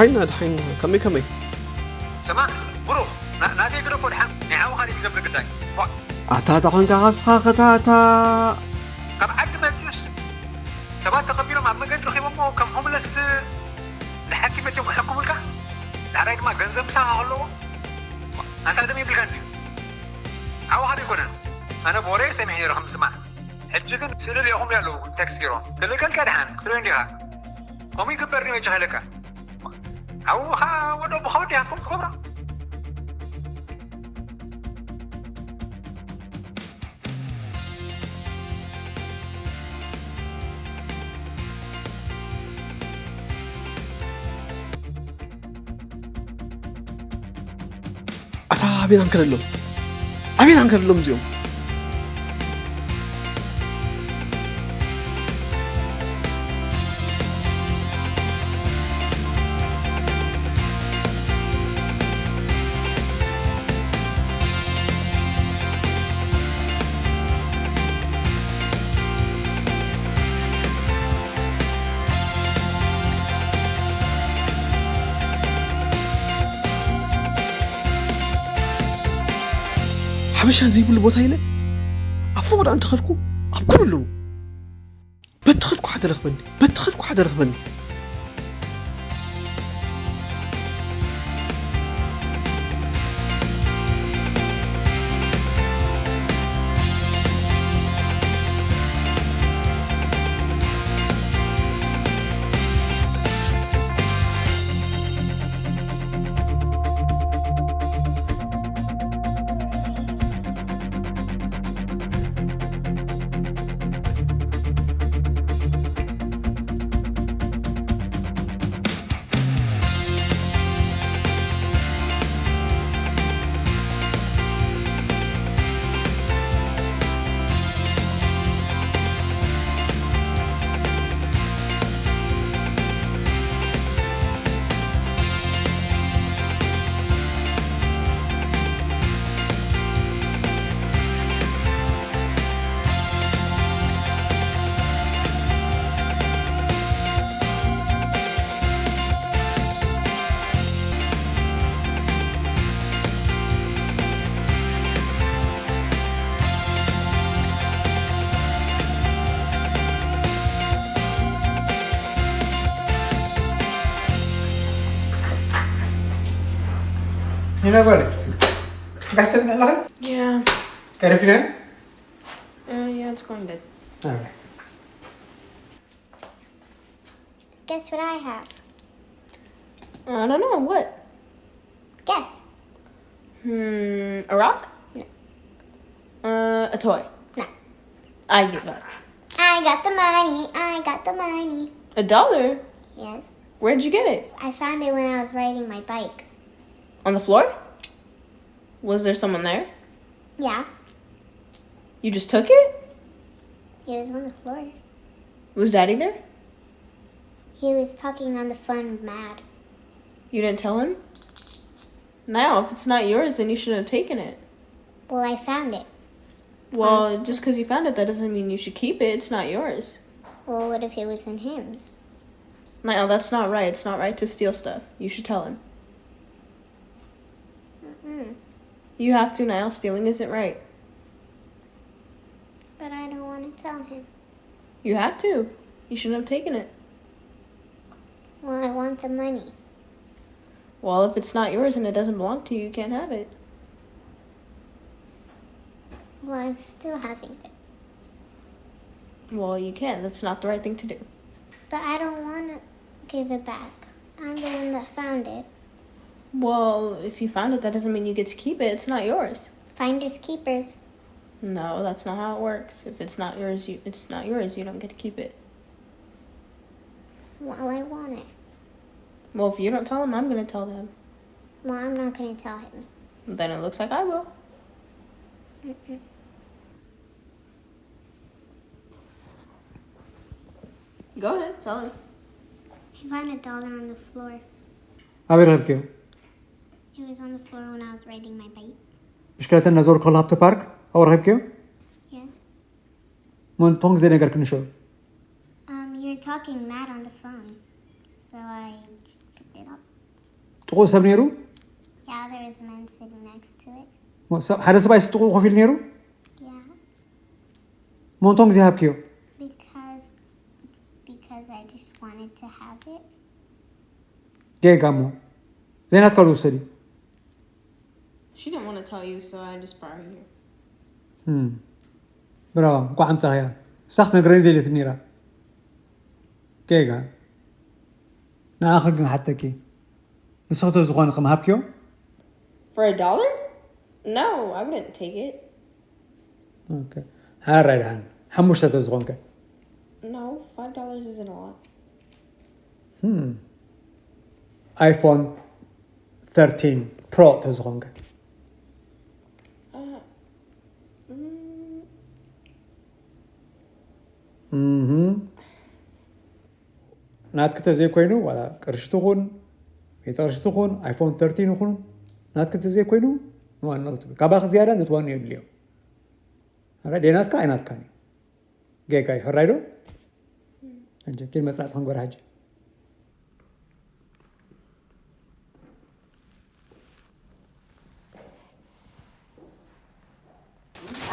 ሓይና ድሓይና ከመይ ከመይ? ስማዕ ብሩኽ፣ ና- ናተይ ግደፎ ድሓን ናይ ሓውኻ ድዩ ትገብር ግዳይ? ዋ፣ ኣታ ተኾንካ ኸስኻ ኸታታ ካብ ዓዲ መፂኡስ ሰባት ተቐቢሎም ኣብ መገዲ ረኺቦሞ ከም ሆምለስ ንሓኪመት እዮም ክሕክሙልካ። ዳሕራይ ድማ ገንዘብ ምሳኻ ከለዎ ኣንታ ደም የብልካ ድዩ? ሓውኻ ዶ ኣይኮነን? ኣነ ብወረ ሰሚዐ ነይረ ከም ዝስማዕ። ሕጂ ግን ስእሊ ልኢኹም ኣለዉ ቴክስት ገይሮም። ክልከልካ ድሓን ክትሪኦ እንዲኻ። ከምኡ ይግበር ድዩ መቸኻ ኢለካ። ሓውኻ ወዶ ብኸውዲ ሃትኩም ትገብሮ። ኣታ ኣበይ ኢና ንከደሎም? ኣበይ ኢና ንከደሎም እዚኦም? ሓበሻ ዘይብሉ ቦታ ኢለ ኣብ ፎቕ ደኣ እንተኸድኩ ኣብ ኩሉ ኣለዉ። በቲ ኸድኩ ሓደ ረኽበኒ፣ በቲ ኸድኩ ሓደ ረኽበኒ። ኒና ጓለይ፣ ጋሽ ተጽንዕ ኣለኻ? Yeah, ቀሪብኪ ነይሩ? uh, yeah, it's going good. Okay. Guess what I have? I don't know, what? Guess. Hmm, a rock? No. Uh, a toy? No. I give up. I got the money. I got the money. A dollar? Yes. Where'd you get it? I found it when I was riding my bike. On the floor? Was there someone there? Yeah. You just took it? He was on the floor. Was Daddy there? He was talking on the phone mad. You didn't tell him? Now, if it's not yours, then you shouldn't have taken it. Well, I found it. Well, just because you found it, that doesn't mean you should keep it. It's not yours. Well, what if it was in him's? Niall, that's not right. It's not right to steal stuff. You should tell him. Mm-mm. You have to, Niall. Stealing isn't right. But I don't want to tell him. You have to. You shouldn't have taken it. Well, I want the money. Well, if it's not yours and it doesn't belong to you, you can't have it. Well, I'm still having it. Well, you can't. That's not the right thing to do. But I don't want to give it back. I'm the one that found it. Well, if you found it, that doesn't mean you get to keep it. It's not yours. Finders keepers. No, that's not how it works. If it's not yours, you it's not yours. You don't get to keep it. Well, I want it. Well, if you don't tell him, I'm gonna tell him. Well, I'm not going to tell him. Then it looks like I will. Mm-mm. Go ahead, tell him. I found a dollar on the floor. ኣበይ ረኽብክዮ? It was on the floor when I was riding my bike. ብሽክለተ እናዞርኩ ከለኹ ኣብቲ ፓርክ ኣብኡ ረኺብክዮ? Yes. መን ትኾን ግዜ ነገር ክንሾ? Um, you're talking mad on the phone, so I just picked it up. ጥቑ ሰብ ነይሩ? Yeah, there was men sitting next to it. ሞ-፣ ሰብ-፣ ሓደ ሰብኣይ ጥቑ ኮፍ ኢሉ ነይሩ? Yeah, ሞንቶን ግዜ ሃብክዮ? because because I just wanted to have it. ጌጋ እሞ ዘይናትካ ዶ ውሰድ እዩ? She didn't want to tell you, so I just brought her here. ብራዋ፣ እንኳዕ ኣምጻኽያ። እሳ ክትነግረኒ ደልየት ነይራ። ጌጋ። ንኣኺ ግን ሓተኪ፣ ንስኺ ተዝኾንኺ ምሃብክዮ? For a dollar? No, I wouldn't take it. ኦኬ። ሓራይ ደሓን ሓሙሽተ ተዝኾንከ? No, five dollars isn't a lot. ኣይፎን thirteen ፕሮ ተዝኾንከ? Uh, mm, እህ። ናትኪ ተዘይኮይኑ ዋላ ቅርሺ ትኹን ቤተ ቅርሺ ትኹን ኣይፎን thirteen ይኹን ናትኪ ተዘይኮይኑ ንዋንኡ ትብል። ካባኺ ዝያዳ ነቲ ዋንኡ የድልዮ። ኣረ፣ ደይ ናትካ ኣይናትካን እዩ። ጌጋ እዩ። ሕራይ ዶ? ሕጂ ኪድ መጽናዕቲ ክንግበር ሕጂ።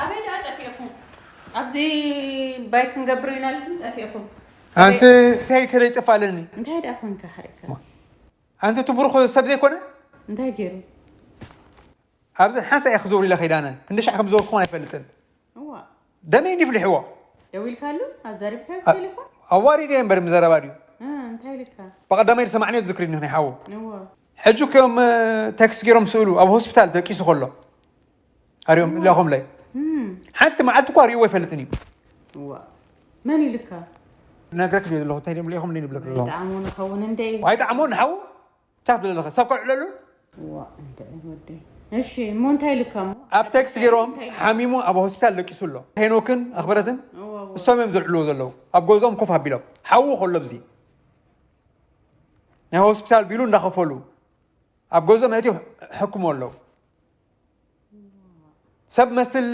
ኣበይ ደኣ ጠፊእኹም? ኣብዚ ባይ ክንገብር ኢና ኢልኩም ጠፊእኹም። ኣንቲ እንታይ ከደይ ጥፋለኒ? እንታይ ደኣ ኮንካ ሓሪካ? ኣንቲ ትብሩኽ ሰብ ዘይኮነ? እንታይ ገይሩ? ኣብዚ ሓንሳ እየ ክዘውር ኢለ ከይዳነ። ክንዲ ሻዕ ከም ዘወርኩኹም ኣይፈልጥን። እዋ ደመይ እንዲ ፍልሕዎ። ደዊልካሉ? ኣዛሪብካ ኣ-፣ ቴሌፎን? ኣዋሪደ እየ እምበር ምዘረባ ድዩ? እ፣ እንታይ ኢልካ? በቐዳማይ ዝሰማዕንዮ ዝክሪኒ ናይ ሓዉ። እዋ ሕጂ እዮም ቴክስት ገይሮም ስእሉ ኣብ ሆስፒታል ደቂሱ ከሎ ኣርዮም ሊኣኹምለይ። እም፣ ሓንቲ መዓልቲ እኳ ርእይዎ ኣይፈልጥን እዩ። እዋ መን ኢልካ? ነግረክ ድዮ ዘለኹ እንታይ ድዮም ሊኢኹም እንደ ንብለክ ዘለኹም ጣዕሙ ንኸውን እንደ ዋይ ጣዕሞ ንሓዉ። እንታይ ትብል ኣለኸ ሰብ ከልዕለሉ? እዋ እንደ ወደይ። እሺ እሞ እንታይ ኢልካ እሞ? ኣብ ቴክስት ገይሮም ሓሚሙ ኣብ ሆስፒታል ደቂሱ ኣሎ። ሄኖክን ኣኽበረትን እዋ እዋ እሶም እዮም ዘልዕልዎ ዘለዉ ኣብ ገዝኦም ኮፍ ኣቢሎም ሓዉ ከሎ ኣብዚ ናይ ሆስፒታል ቢሉ እንዳኸፈሉ ኣብ ገዝኦም ኣእትዮም ሕክሞ ኣለዉ። ሰብ መስል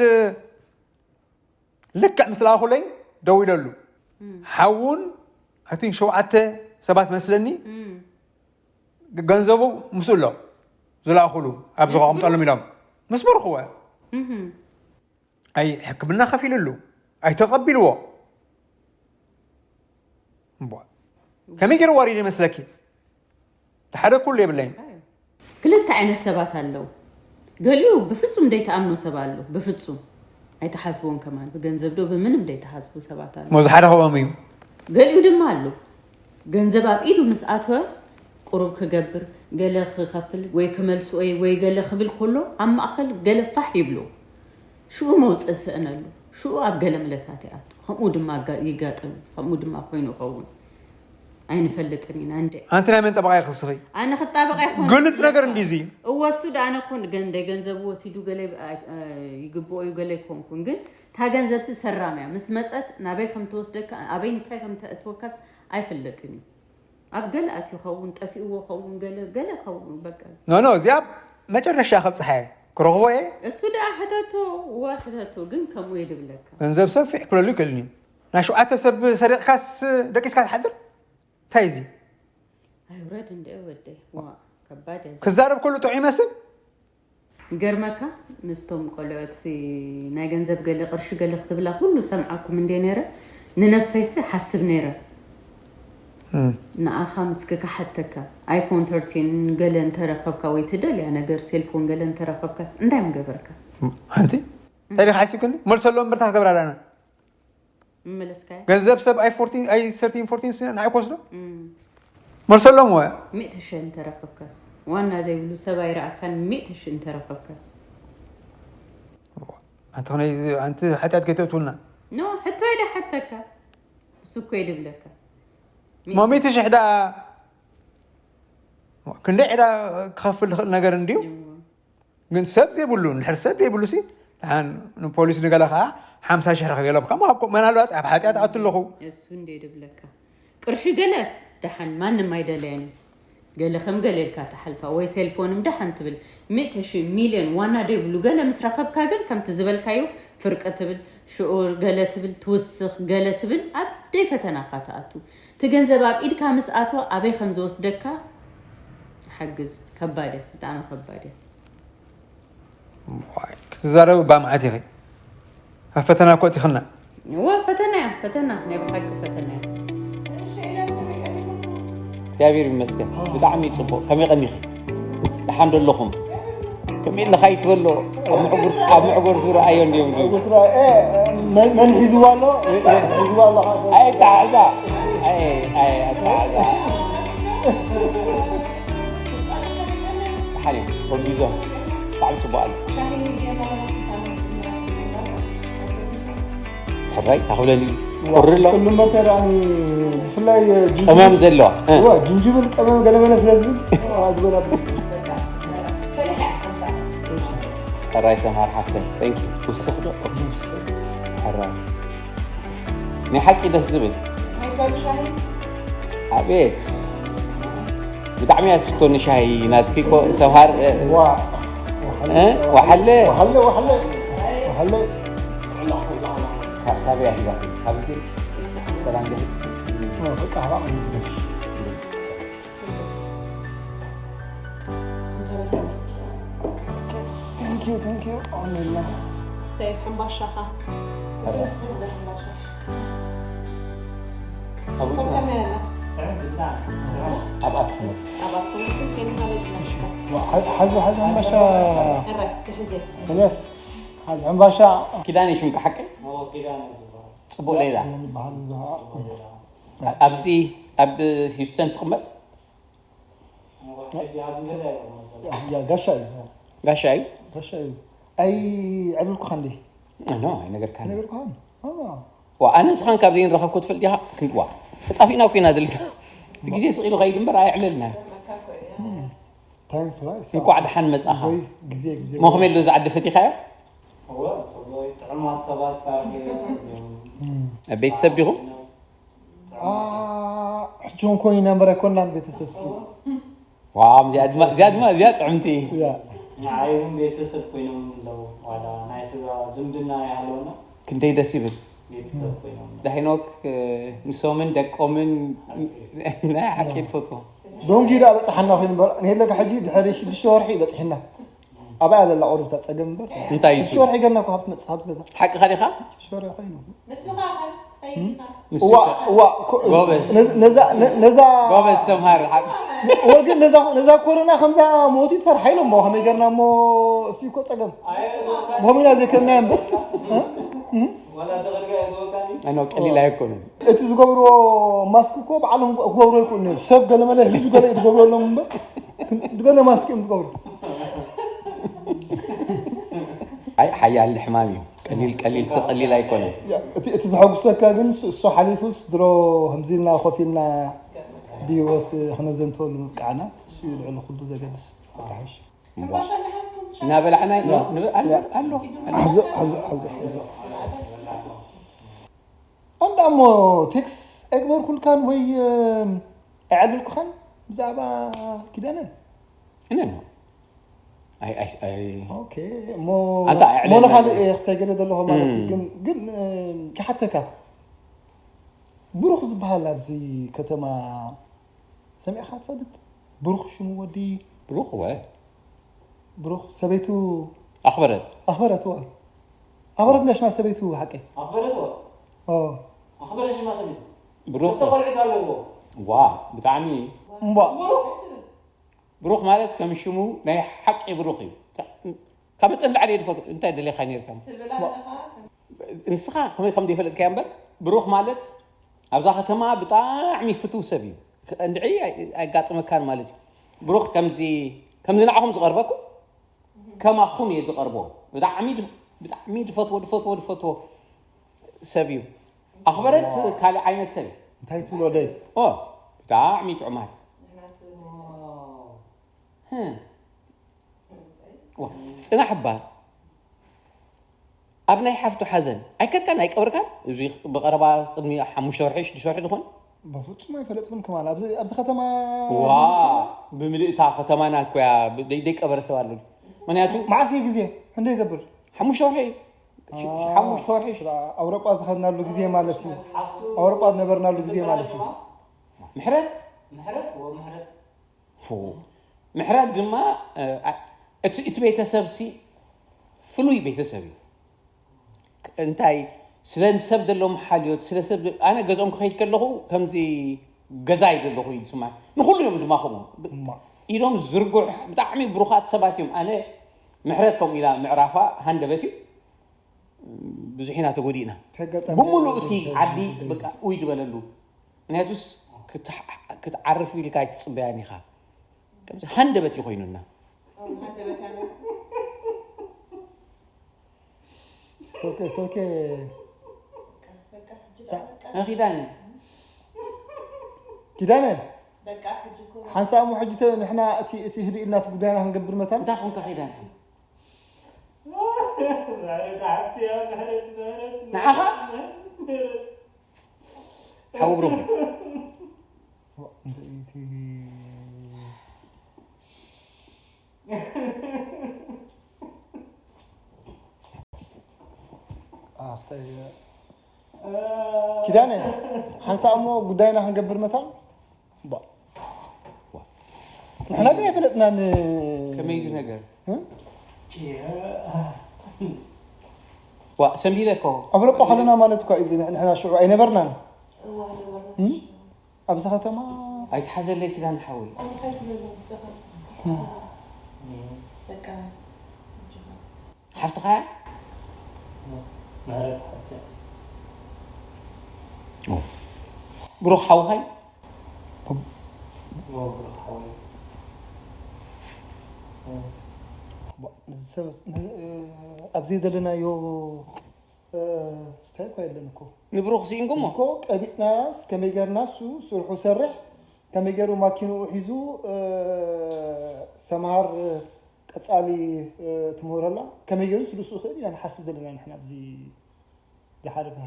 ልክዕ ምስ ለኣኹለይ ደው ኢለሉ ሓውን ኣቲን ሸውዓተ ሰባት መስለኒ እም፣ ገንዘቡ ምስኡ ኣሎ ዝለኣኹሉ ኣብ ዝቐምጠሎም ኢሎም ምስ በርኽዎ እም፣ ኣይ ሕክምና ከፊልሉ ኣይተቐቢልዎ እምቧ ከመይ ገይሩ ዋሪድ ይመስለኪ ሓደ ኩሉ የብለይን ክልተ ዓይነት ሰባት ኣለዉ። ገሊኡ ብፍጹም ዘይተኣምኖ ሰብ ኣሎ። ብፍጹም ኣይተሓስቦን ከማን ብገንዘብ ዶ ብምንም ዘይተሓስቡ ሰባት ኣለዉ። ሞዚ ሓደ ከኦም እዩ ገሊኡ ድማ ኣሎ ገንዘብ ኣብ ኢዱ ምስ ኣተወ ቁሩብ ክገብር ገለ ክኸፍል ወይ ክመልስ ወይ ወይ ገለ ክብል ከሎ ኣብ ማእኸል ገለ ፋሕ ይብሎ ሽኡ መውፅእ ስእነሉ ሽኡ ኣብ ገለ ምለታት ይኣቱ ከምኡ ድማ ይጋጥም ከምኡ ድማ ኮይኑ ይኸውን ኣይንፈልጥን ኢና እንደ ኣንቲ ናይ መን ጠበቃ ይኽስኺ ኣነ ክጣበቅ ኣይኮን ግልፅ ነገር እንዲ እዚ እወሱ ደኣነ ኮን ገንደ ገንዘቡ ወሲዱ ገለ ይግብኦ እዩ ገለ ይኮንኩን ግን እታ ገንዘብሲ ሰራም እያ ምስ መፀት ናበይ ከም ትወስደካ ኣበይ እንታይ ከም ተእትወካስ ኣይፍለጥን እዩ ኣብ ገለ ኣትዩ ኸውን ጠፊእዎ ኸውን ገለ ገለ ኸውን በቃ ኖ ኖ እዚኣ መጨረሻ ከብፅሓየ ክረኽቦ እየ እሱ ደኣ ሕተቶ እዋ ሕተቶ ግን ከምኡ የድብለካ ገንዘብ ሰፊሕ ክለሉ ይክእልኒ ናይ ሸውዓተ ሰብ ሰሪቕካስ ደቂስካ ትሓድር እንታይ እዚ ኣይውረድ እንደ ወደይ ዋ ከባድ እያ ክዛረብ ከሉ ጥዑ ይመስል ገርመካ ምስቶም ቆልዑት ናይ ገንዘብ ገለ ቅርሺ ገለ ክትብላ ኩሉ ሰምዓኩም እንደ ነረ ንነፍሰይሲ ሓስብ ነረ ንኣኻ ምስኪ ክሓተካ ኣይፎን ተርቲን ገለ እንተረኸብካ ወይ ትደልያ ነገር ሴልፎን ገለ እንተረኸብካስ እንታይ ምገበርካ ሓንቲ እንታይ ዲኻ ሓሲብክኒ መልሰሎም ብርታ ክገብራ ዳና ምመለስካዮ ገንዘብ ሰብ ኣይ ፎርቲን ኣይ ሰርቲን ፎርቲን ንዓይ ክወስዶ መልሰሎም ወ ሚእቲ ሽሕ እንተረኸብካስ ዋና ዘይብሉ ሰብ ኣይረኣካን ሚእቲ ሽሕ እንተረኸብካስ ኣንቲ ከነይ ኣንቲ ሓጢኣት ከይተእትውልና ኖ ሕቶ ኢደ ሓተካ እሱ እኮ ይድብለካ ማ ሚእቲ ሽሕ ዳ ክንደይ ዕዳ ክኸፍል ዝኽእል ነገር እንድዩ ግን ሰብ ዘይብሉ እንድሕር ሰብ ዘይብሉ ሲ ንፖሊስ ንገለ ከዓ ሓምሳ ሽሕ ረኽብ የለብካ ምሃብኮ መናልባት ኣብ ሓጢኣት ኣቱ ኣለኹ እሱ እንደ ይድብለካ ቅርሺ ገለ ደሓን ማንም ኣይደለየን እዩ ገለ ከም ገለ ኢልካ ተሓልፋ ወይ ሴልፎንም ደሓን ትብል ሚእተ ሺ ሚልዮን ዋና ደይብሉ ገለ ምስ ረኸብካ ግን ከምቲ ዝበልካዮ ፍርቂ ትብል ሽዑ ገለ ትብል ትውስኽ ገለ ትብል ኣብ ደይ ፈተናኻ ትኣቱ እቲ ገንዘብ ኣብ ኢድካ ምስ ኣትወ ኣበይ ከም ዝወስደካ ሓግዝ። ከባድ እያ፣ ብጣዕሚ ከባድ እያ። ክትዛረብ እባ መዓት ኢኺ ኣብ ፈተና እኮ እቲኽና። እወ፣ ፈተና እያ፣ ፈተና፣ ናይ ብሓቂ ፈተና እያ። እግዚኣብሔር ይመስገን፣ ብጣዕሚ ጽቡቕ። ከመይ ቀኒኺ? ደሓን ዶ ኣለኹም? ከመይ ኣለኻ ይትበሎ? ኣብ ምዕጉር ኣብ ምዕጉር ዝረኣዮ እንዲዮም ድዩ? መን ሒዝዋ ኣሎ? ሒዝዋ ኣሎ። ኣይተሓዛ። ኣይ ኣይ ኣተሓዛ። ሓኒ ኮምቢዞ ብጣዕሚ ጽቡቕ ኣሎ። ሕራይ ታኽብለኒ ቁሪ ኣሎ። ጽሉም መርተ ዳኒ ብፍላይ ጅንጅብል- ቅመም ዘለዋ እ። እዋ፣ ጅንጅብል ቀመም ገለመለ ስለ ዝብል ኣድበላ ሕራይ ሰምሃር ሓፍተይ thank you። ውስኽ ዶ ሕራይ ናይ ሓቂ ደስ ዝብል። ኣቤት ብጣዕሚ እያ ትፍቶኒ ሻሂ ናትኪ እኮ ሰምሃር እ፣ ዋ እ፣ ወሓለ ወሓለ ወሓለ ወሓለ ካበይ ኣሂባትኒ ካብቲ ሰላም ዶ በቃ ዋ Thank you, thank you. ኣሜን። ሰይ ሕምባሻኻ ኣብ ኣትኩመት ኣባትኩመትን ኬንካ በዝመሽካ ሓዙ ሓዙ ሕምባሻ ሕረ ክሕዜ ኢልያስ ሓዝ ሕምባሻ ኪዳነ ሽምካ ሓቂ ጽቡቅ ሌላ ይበሃል እዛ ኣብዚ ኣብ ሂውስተን ትቕመጥ ያ ጋሻ እዩ ጋሻ እዩ ጋሻ እዩ ኣይ ዕብልኩኻ እንዴ ኖ ኣይነገርካ ነገር ከሆን ዋ ኣነ ንስኻን ካብ ዘይንረኸብኩ ትፈልጥ ዲኻ ክንዋ ተጣፊእና ኮይና ዘለና እቲ ግዜ ስቕ ኢሉ ከይድ እምበር ኣየዕለልና time flies እንኳዕ ደሓን መጻኻ ወይ ግዜ ግዜ ሞ ከመይ ኣሎ ዝዓዲ ፈቲኻዮ እወ ጽቡቅ ጥዑማት ሰባት ካብ ኣብ ቤተሰብ ዲኹም ሕጂ እውን ኮይኑ ነበር ኣይኮናን ቤተሰብ ሲ ዋው እዚኣ ድማ እዚኣ ድማ እዚኣ ጥዕምቲ ያ ንዓይ እውን ቤተሰብ ኮይኖም ኣለዉ ዋላ ናይ ስጋ ዝምድና ይሃለውና ክንደይ ደስ ይብል ቤተሰብ ኮይኖም ኣለዉ። ዳሄኖክ ምሶምን ደቆምን ናይ ሓቂ ትፈትዎ ዶንጊ ዳ በፅሓና ኮይኑ እምበር ንሄለካ ሕጂ ድሕሪ ሽዱሽተ ወርሒ በፅሕና ኣብኣ ዘላ ቁርብታ ፀገም እምበር እንታይ እዩ ሽዱሽተ ወርሒ ገርና ኮ ሃብቲ መፅእ ሃብቲ ገዛ ሓቅኻ ዲኻ ሽዱሽተ ወርሒ ኮይኑ ንስኻ ኸ ትኸይድ ኢኻ? ንሱ እዋ እዋ ኮ- ጎበዝ። ነዛ- ነዛ ነዛ ነዛ ጎበዝ ሰምሃር ሓቅ ወግን ነዛ ነዛ ኮሮና ከምዛ ሞት ትፈርሓ ኢሎም ሞ ከመይ ገርና ሞ እሱ እኮ ፀገም ሞሚና ዘይከናዮ እምበር ዋላ ተቐርጋ ይዘወካኒ ኣነ ቀሊል ኣይኮነን እቲ ዝገብርዎ ማስክ እኮ በዓሎም ክገብሩ ይክእሉ እዮም ሰብ ገለመለ ህዝቢ ገለ እዩ ዝገብረሎም እምበር ግን ገለ ማስክ እዮም ዝገብሩ ኣይ ሓያል ሕማም እዩ ቀሊል ቀሊል ሲ ቀሊል ኣይኮነን ያ፣ እቲ እቲ ዘሐጉሰካ ግን እሱ- እሱ ሓሊፉስ ድሮ ከምዚ ኢልና ኮፍ ኢልና ብሂወት ክነዘንተወሉ ምብቃዕና እሱ እዩ ልዕሊ ኩሉ ዘገድስ ሓሽ እናበላዕና ኣሎ ኣሎ ሕዞ ሕዞ ሕዞ ሕዞ ኣንዳ እሞ ቴክስ ኣይግበርኩልካን ወይ ኣይዓደልኩኻን ብዛዕባ ኪዳነ እነ ነው ኣይ ኣይ ኣይ ኦኬ እሞ ኣንታ ኣዕለል ሞለ ማለት ካልእ እየ ክሳይ ገለ ዘለኹ ማለት እዩ እም። ግን ግን እም፣ ክሓተካ ብሩኽ ዝበሃል ኣብዚ ከተማ ሰሚዕካ ትፈልጥ ብሩኽ ሽሙ ወዲ ብሩኽ ወ ብሩኽ ሰበይቱ ኣኽበረት ኣኽበረት ዋ ኣኽበረት እንዳሽማ ሰበይቱ ሓቀይ ኣኽበረት ወ ኦ ኣኽበረት ሽማ ሰበይቱ ብሩኽ ክልተ ቆልዑት ኣለዎ ዋ ብጣዕሚ እምቧ ብሩኽ ብሩኽ ማለት ከም ሽሙ ናይ ሓቂ ብሩኽ እዩ ካብ መጠን ላዕሊ እየ ዝፈትዎ እንታይ ደሊኻ ነርካ ትብል ኣለኻ? ንስኻ ከመይ ከም ዘይፈለጥካዮ እምበር ብሩኽ ማለት ኣብዛ ከተማ ብጣዕሚ ፍትው ሰብ እዩ እንድዒ ኣጋጥመካን ማለት እዩ ብሩኽ ከምዚ ከምዚ ንዓኹም ዝቐርበኩም ከማኹም እየ ዝቐርቦ ብጣዕሚ ድ- ብጣዕሚ ዝፈትዎ ዝፈትዎ ዝፈትዎ ሰብ እዩ ኣኽበረት ካልእ ዓይነት ሰብ እዩ እንታይ ትብሎ ደይ ኦ ብጣዕሚ ጥዑማት ህም። ዋ፣ ጽናሕ እባ ኣብ ናይ ሓፍቱ ሓዘን ኣይከድካን ኣይቀብርካን እዚ ብቐረባ ቅድሚ ሓሙሽተ ወርሒ ሽዱሽተ ወርሒ ዝኾን በፍጹም ኣይፈለጥኩን ከማን ኣብዚ ኣብዚ ከተማ ዋ ብምልእታ ከተማና እኮያ ደይቀበረ ሰብ ኣሎ ምክንያቱ መዓስ ግዜ እንደ ይገብር ሓሙሽተ ወርሒ ሓሙሽተ ወርሒ ኣውሮጳ ዝኸድናሉ ግዜ ማለት እዩ ሓፍቱ ኣውሮጳ ዝነበርናሉ ግዜ ማለት እዩ ምሕረት ምሕረት ወ ምሕረት ፎ ምሕረት ድማ እቲ እቲ ቤተሰብ ሲ ፍሉይ ቤተሰብ እዩ። እንታይ ስለ ሰብ ዘለዎም ሓልዮት ስለ ሰብ ኣነ ገዝኦም ክኸይድ ከለኹ ከምዚ ገዛይ ዘለኹ እዩ ዝስማዕ። ንኹሉ እዮም ድማ ከምኡ ኢዶም ዝርጉሕ ብጣዕሚ ብሩኻት ሰባት እዮም። ኣነ ምሕረት ከምኡ ኢላ ምዕራፋ ሃንደበት እዩ። ብዙሕ ኢና ተጎዲእና። ብሙሉእ እቲ ዓዲ በቃ ውይ ዝበለሉ ምክንያቱስ ክትዓርፍ ኢልካ ኣይትፅበያን ኢኻ። ከምዚ ሃንደበት እዩ ኮይኑና። ሶኬ ሶኬ ኪዳነ ኪዳነ ሓንሳእ እሞ ሕጂ ንሕና እቲ ህድእ ኢልና እቲ ጉዳይና ክንገብር መታን እንታይ ኮንካ ኪዳነ ንዓኻ ሓወብሮም ኪዳነ ሓንሳእ እሞ ጉዳይና ክንገብር መታን ንሕና ግን ኣይፈለጥናን ከመይ እዩ ነገር ዋ ሰንቢለ እኮ ኣውሮጳ ከለና ማለት እኳ እዩ ንሕና ሽዑ ኣይነበርናን ኣብዚ ከተማ ኣይትሓዘለይ ኪዳን ሓወይ ሓፍትኻ ብሩኽ ሓውኻይ ኣብዚ ዘለናዮ ስታይ እኮ የለን እኮ ንብሩኽ ስኢንኩሞ እኮ ቀቢፅናያስ ከመይ ገርና እሱ ስርሑ ሰርሕ ከመይ ገሩ ማኪንኡ ሒዙ ሰምሃር ቀፃሊ ትምህረላ ከመይ ገሩ ስልሱ ይኽእል ኢና ንሓስብ ዘለና ንሕና ኣብዚ ዝሓለፈ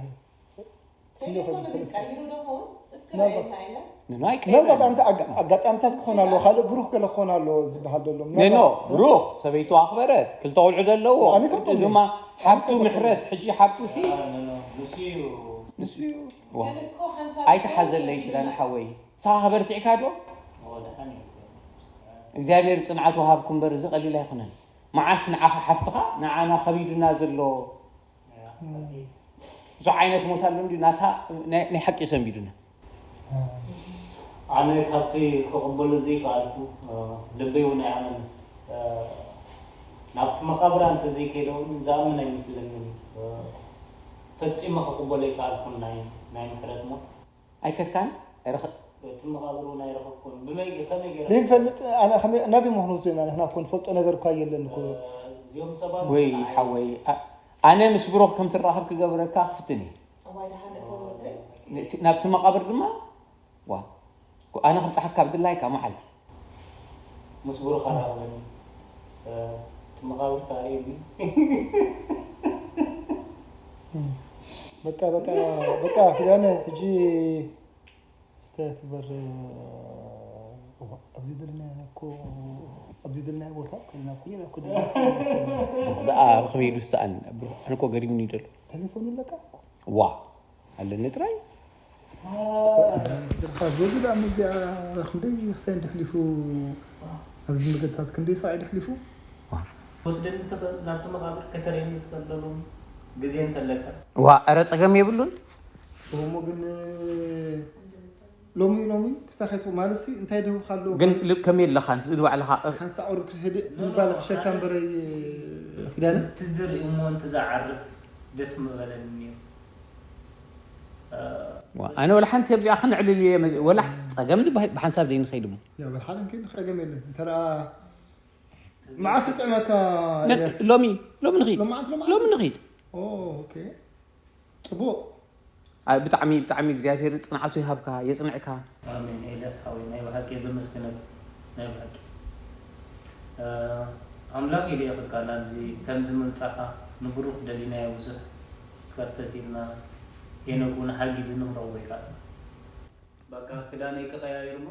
ምናልባት ኣምሳ ኣጋጣሚታት ክኾን ኣለዎ ካልእ ብሩኽ ገለ ክኾን ኣለዎ ዝበሃል ዘሎ ኖ ብሩኽ ሰበይቱ ኣኽበረት ክልተ ቆልዑ ዘለዎ ድማ ሓብቱ ምሕረት ሕጂ ሓብቱ ሲ ኣይተሓዘለይ ኪዳነ ሓወይ ንስኻ ከበርቲዕካ ዶ እግዚኣብሔር ፅንዓት ወሃብኩ እምበር እዚ ቀሊል ኣይኮነን መዓስ ንዓኻ ሓፍትኻ ንዓና ከቢዱና ዘሎ ብዙሕ ዓይነት ሞት ኣሎ እንዲ ናታ ናይ ሓቂ ሰንቢዱና ኣነ ካብቲ ክቕበሎ ዘይከኣልኩ ልበይ እውን ኣይኣመነ ናብቲ መቃብራ እንተዘይከይደ እውን ዝኣምን ኣይመስለንን ፈፂመ ክቕበሎ ኣይከኣልኩን ናይ ምሕረት ሞት ኣይከድካን እቲ መቓብር እውን ኣይረኸብኩን ብመይ ከመይ ገይረ ዘይንፈልጥ ኣነ ከመይ ናበይ ምኽኑ ዝና ንሕና እኮ ንፈልጦ ነገር እኳ የለን እኮ እዚኦም ሰባት ወይ ሓወይ ኣነ ምስ ብሩኽ ከም ትራኸብ ክገብረካ ክፍትን እየ እዋይ ደሓን እቶም ወደይ ናብቲ መቓብር ድማ ዋ ኣነ ክብፅሓካ ብድላይካ መዓልቲ ምስ ብሩኽ ኣራኽበኒ እቲ መቓብር ታሪእኒ በቃ በቃ በቃ ኪዳነ ሕጂ ስተትበር ኣብዚ ደለና እኮ ኣብዚ ደለና ቦታ ኮይና ኩልና እኮ ደለና ደኣ ብኸመይ ኢሉ ዝሰኣን ኣነ እኮ ገሪሙኒ ደሎ ቴሌፎኑ ኣለካ ዋ ኣለኒ ጥራይ በዚ ደኣ መዚኣ ክንደይ ስታይ እንድሕሊፉ ኣብዚ መገድታት ክንደይ ሰብኣይ ድሕሊፉ ወስደኒ ትኽእል ናብቲ መቓብር ከተርእየኒ ትኽእል ሎሚ ግዜ እንተለካ ዋ ኧረ ጸገም የብሉን እሞ ግን ሎሚ ሎሚ ክስታ ከይትኹ ማለት ሲ እንታይ ደህብካ ኣለዎ ግን ልብ ከመይ ኣለኻ ንባዕልኻ ሓንሳ ቁሩብ ክህድእ ምባል ክሸካ እምበረይ ኪዳነ ትዝርኢ እሞ እንትዝዓርፍ ደስ ምበለኒ ነይሩ ዋ፣ ኣነ ወላ ሓንቲ ኣብዚኣ ክነዕልል እየ መ- ወላ ጸገም ዝበሃል ብሓንሳብ ዘይንኸይድ እሞ ያው በል ሓደ ንከይድ ጸገም የለን እንተ ደኣ መዓስ ይጥዕመካ ኤልያስ? ሎሚ ሎሚ ንኸይድ ሎማዓንቲ ሎማዓንቲ ሎሚ ንኸይድ ኦ፣ ኦኬ ጽቡቕ ኣ- ብጣዕሚ ብጣዕሚ እግዚኣብሔር ፅንዓቱ ይሃብካ የፅንዕካ ኣሜን ኤልያስ ሓወይ ናይ ብሓቂ እየ ዘመስግነካ ናይ ብሓቂ እ፣ ኣምላኽ ይልእኽካ ናብዚ ከምዚ ምምጻኻ ንብሩኽ ደሊናዮ ብዙሕ ከርተት ኢልና ሄኖክ እውን ሓጊዙ ንኽረኽቦ ይከኣል በቃ ክዳነይ ክቐያይር እሞ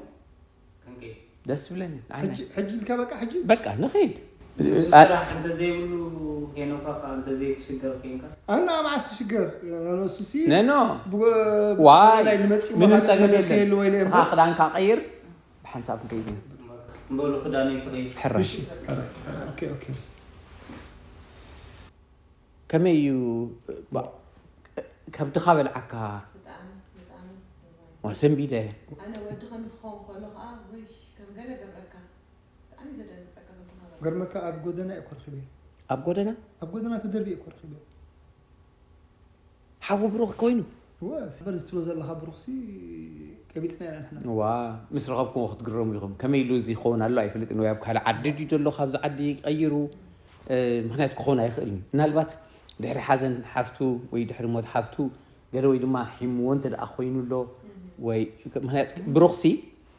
ክንከይድ ደስ ዝብለኒ ንዓና ሕጂ ሕጂ ኢልካ በቃ ሕጂ በቃ ንኸይድ ንሱ ኣ- ስራሕ እንተዘይብሉ ሄኖካ ከዓ እንተዘይትሽገር ኮይንካ ኣና መዓስ ትሽገር ንሱ ሲ ነኖ ዋይ ምንም ጸገም የለን ስኻ ክዳንካ ቀይር ብሓንሳብ ክንከይድ ኢና በሉ ክዳነይ ክቕይር። ሕራይ። እሺ፣ ሕራይ፣ ሕራይ። ኦኬ፣ ኦኬ። ከመይ እዩ ባ- ከብድኻ በልዓካ? ብጣዕሚ ብጣዕሚ። ዋ ሰንቢደ። ኣነ ወዲ ከም ዝኸውን ከሎ ከዓ ወይ ከም ገለ ገብረካ። ብጣዕሚ ዘደንግፀካ ከብድኻ በልዓካ። ገርመካ ኣብ ጎደና እየ ኮርኪበ። ኣብ ጎደና ኣብ ጎደና ተደርቢ እየ ኮርኪበ። ሓዊ ብሩኽ ኮይኑ? እወ፣ ስበር ዝትሎ ዘለኻ ብሩኽሲ ቀቢፅና ኢና ንሕና። ዋ ምስ ረኸብኩሞ ክትግረሙ ኢኹም። ከመይ ኢሉ እዚ ክኸውን ኣሎ ኣይፈልጥን። ወይ ኣብ ካልእ ዓዲ ድዩ ዘሎ ካብዚ ዓዲ ቀይሩ? ምክንያት ክኸውን ኣይኽእልን። ምናልባት ድሕሪ ሓዘን ሓፍቱ ወይ ድሕሪ ሞት ሓፍቱ ገለ ወይ ድማ ሒምዎ እንተ ደኣ ኮይኑ ኣሎ ወይ ምክንያት ብሩኽሲ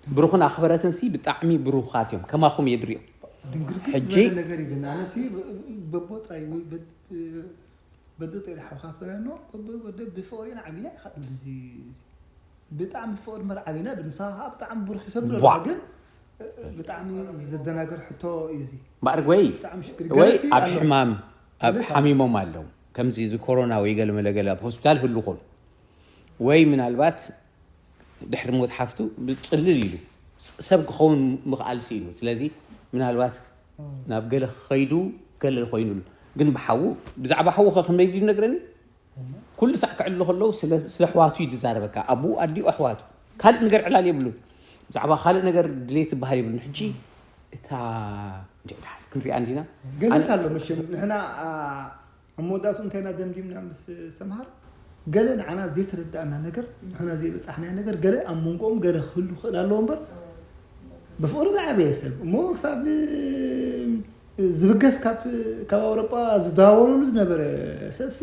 ብሩኽን ኣኽበረትንሲ ብጣዕሚ ብሩኻት እዮም። ከማኹም የድርዮም። ድንግርግር ሕጂ ዝበለ ነገር እዩ ግን ኣነሲ በቦ ጥራይ ወይ በ- በደጠ ኢለ ሓውካ ትበለኖ በቦ ወደ ብፍቕሪ ኢና ዓቢና ኢኻ ትብል እዚ እዚ። ብጣዕሚ ብፍቕሪ እምበር ዓቢና ንስኻ ከዓ ብጣዕሚ ብሩኽ እዩ ተብሎ ቧ። ግን ብጣዕሚ ዘደናገር ሕቶ እዩ እዚ። ማዕርግ ወይ ብጣዕሚ ሽግር ወይ ገለሲ ኣብ ኣሎ። ሕማም ኣብ ገለሲ ኣሎ። ሓሚሞም ኣለዉ ከምዚ እዚ ኮሮና ወይ ገለ መለገለ ኣብ ሆስፒታል ህሉ ኾኑ ወይ ምናልባት ድሕሪ ሞት ሓፍቱ ብፅልል ኢሉ ሰብ ክኸውን ምኽኣል ስኢኑ። ስለዚ ምናልባት ናብ ገለ ክኸይዱ ገለ ኮይኑሉ ግን ብሓዉ ብዛዕባ ሓዉ ከ ክንደይ ድዩ ነግረኒ? ኩሉ ሳዕ ክዕሉ ከለዉ ስለ ኣሕዋቱ እዩ ዝዛረበካ። ኣቡኡ ኣዲኡ ኣሕዋቱ ካልእ ነገር ዕላል የብሉን። ብዛዕባ ካልእ ነገር ድሌት ዝበሃል የብሉን። ሕጂ እታ ክንሪኣ እንዲና ገለስ ኣሎ መቸም ንሕና ኣብ መወዳእቱ እንታይና ደምዲምና ምስ ሰምሃር ገለ ንዓና ዘይተረዳእና ነገር ንሕና ዘይበፃሕናዮ ነገር ገለ ኣብ መንጎኦም ገለ ክህሉ ክኽእል ኣለዎ እምበር ብፍቕሪ ዝዓበየ ሰብ እሞ ክሳብ ዝብገስ ካብ ካብ ኣውሮጳ ዝደዋወለሉ ዝነበረ ሰብሲ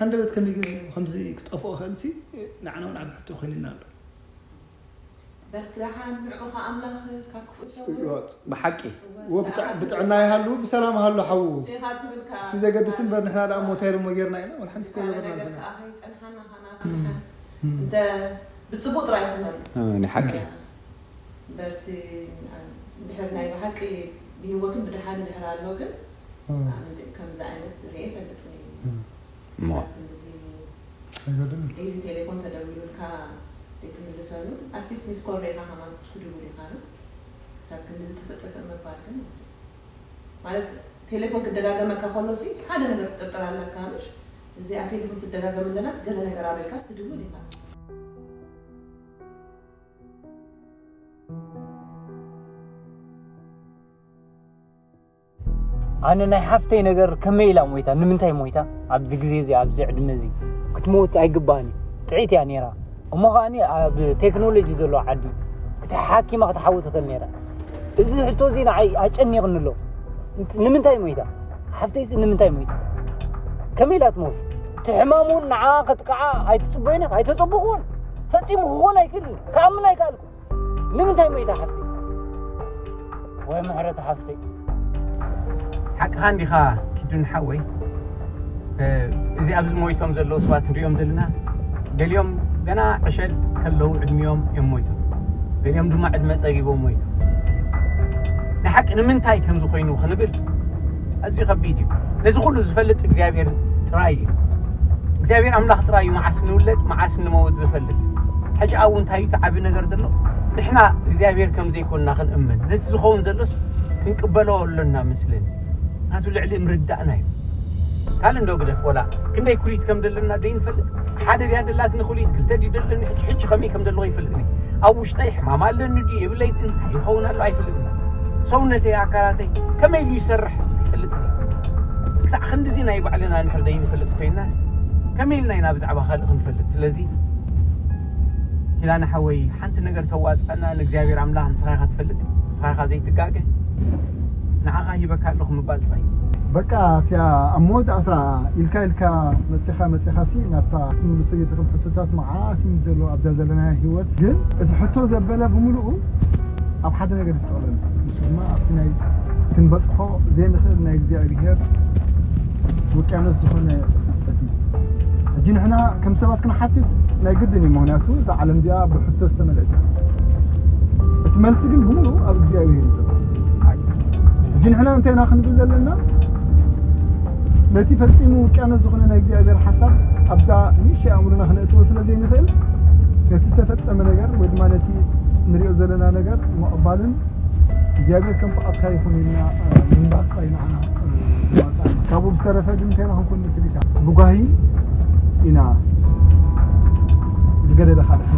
ሃንደበት ከመይ ገይሩ ከምዚ ክጠፍኦ ክኽእል ሲ ንዓና እውን ዓብ ሕቶ ኮይንና ኣሎ። በርክ ደሓን ንዕኡ ከዓ ኣምላኽ ካብ ክፉእ ሰውሮ። ብሓቂ ወ ብጥዕ- ብጥዕና ይሃሉ ብሰላም ሃሉ ሓዉ እሱ ኢኻ ትብል ከዓ እሱ ዘገድስ እምበር ንሕና ደኣ ሞታይ ደሞ ጌርና ኢና ወላ ሓንቲ ካልእ ኮለበርና ነገር ንሕና ከዓ ከይፀንሓና ኻናቱ እንተ ብፅቡቅ ጥራይ ይኹነሉ ናይ ሓቂ በርቲ ድሕር ናይ ብሓቂ ብሂወቱን ብድሓን ድሕር ኣሎ ግን ኣነ ከምዚ ዓይነት ርኤ ይፈልጥ እሞ ኣይገርም እዚ ቴሌፎን ተደዊሉልካ ዘይትምልሰሉ ኣትሊስት ሚስኮል ሬኻ ከማን ትድውል ኢኻ ዶ ክሳብ ክንዲ ዝጥፍእ ጥፍእ ምባል ግን ማለት ቴሌፎን ክደጋገመካ ከሎ ሲ ሓደ ነገር ትጥርጥር ኣለካ ምሽ እዚኣ ቴሌፎን ትደጋገም እንደናስ ገለ ነገር ኣበልካስ ትድውል ኢኻ ኣነ ናይ ሓፍተይ ነገር ከመይ ኢላ ሞይታ ንምንታይ ሞይታ ኣብዚ ግዜ እዚ ኣብዚ ዕድመ እዚ ክትመውት ኣይግባእን እዩ ጥዒት እያ ነይራ እሞ ከዓኒ ኣብ ቴክኖሎጂ ዘለዎ ዓዲ ክትሓኪማ ክትሓዊ ትኽእል ነይራ እዚ ሕቶ እዚ ንዓይ ኣጨኒቕኒ ኣሎ ንምንታይ ሞይታ ሓፍተይሲ ንምንታይ ሞይታ ከመይ ኢላ ትመውት እቲ ሕማም እውን ንዓ ከጥቅዓ ኣይትፅበይን ኣይተፀበኹዎን ፈፂሙ ክኾን ኣይክእልን ክኣምን ኣይከኣልኩ ንምንታይ ሞይታ ሓፍተይ ወይ ምሕረት ሓፍተይ ሓቅኻ እንዲኻ ኪዱን ሓወይ እዚ ኣብዚ ሞይቶም ዘለዉ ሰባት ንሪኦም ዘለና ገሊኦም ገና ዕሸል ከለዉ ዕድሚኦም እዮም ሞይቶም ገሊኦም ድማ ዕድመ ፀጊቦም ሞይቶም ንሓቂ ንምንታይ ከምዚ ኮይኑ ክንብል ኣዝዩ ከቢድ እዩ ነዚ ኩሉ ዝፈልጥ እግዚኣብሔር ጥራይ እዩ እግዚኣብሔር ኣምላኽ ጥራይ እዩ መዓስ ንውለድ መዓስ ንመውት ዝፈልጥ ሕጂ ኣብኡ እንታይ እዩ ዓቢ ነገር ዘሎ ንሕና እግዚኣብሔር ከም ዘይኮንና ክንእመን ነቲ ዝኸውን ዘሎስ ክንቅበሎ ኣሎና መስለኒ ናቱ ልዕሊ ምርዳእና እዩ ካልእ እንዶ ግደፍ ወላ ክንደይ ኩሊት ከም ዘለና ዘይንፈልጥ ሓደ ድያ ደላትኒ ኩሊት ክልተ ድዩ ደለኒ ሕጂ ሕጂ ከመይ ከም ዘለኹ ይፈልጥኒ ኣብ ውሽጠይ ሕማም ኣለኒ ድዩ የብለይ እንታይ ይኸውን ኣሎ ኣይፈልጥኒ ሰውነተይ ኣካላተይ ከመይ ኢሉ ይሰርሕ ይፈልጥኒ ክሳዕ ክንድዚ ናይ ባዕልና እንድሕር ዘይንፈልጥ ኮይንናስ ከመይ ኢልና ኢና ብዛዕባ ካልእ ክንፈልጥ ስለዚ ኪዳነ ሓወይ ሓንቲ ነገር ተዋፅኣና ንእግዚኣብሔር ኣምላኽ ንስኻ ኢኻ ትፈልጥ ንስኻ ኢኻ ዘይትጋገ ንዓኻ ሂበካ ኣለኹ ምባል ጥራይ በቃ እቲያ ኣብ መወዳእታ ኢልካ ኢልካ መፂኻ መፂኻ ሲ ናብታ ክትምልሶ እየትኽእል ሕቶታት መዓት እዩ ዘሎ ኣብዛ ዘለናያ ህይወት ግን እቲ ሕቶ ዘበለ ብምልኡ ኣብ ሓደ ነገር ይጠቕለል ንሱ ድማ ኣብቲ ናይ ክንበፅሖ ዘይንኽእል ናይ እግዚኣብሔር ውቅያኖስ ዝኾነ ፍልጠት እዩ ሕጂ ንሕና ከም ሰባት ክንሓትት ናይ ግድን እዩ ምክንያቱ እዛ ዓለም እዚኣ ብሕቶ ዝተመልአት እቲ መልሲ ግን ብምሉ ኣብ እግዚኣብሔር እዩ ዘሎ ሕጂ ንሕና እንታይ ኢና ክንብል ዘለና ነቲ ፈፂሙ ውቅያኖስ ዝኾነ ናይ እግዚኣብሔር ሓሳብ ኣብዛ ንእሽተይ ኣእምሮና ክነእትዎ ስለ ዘይንኽእል ነቲ ዝተፈፀመ ነገር ወይ ድማ ነቲ ንሪኦ ዘለና ነገር ምቕባልን እግዚኣብሔር ከም ፍቓድካ ይኹን ኢልና ምንባር ጥራይ ንዓና ዝዋፅኣና። ካብኡ ብዝተረፈ ግን እንታይ ኢና ክንኮን ንኽእል? ብጓሂ ኢና ዝገደደ ካልእ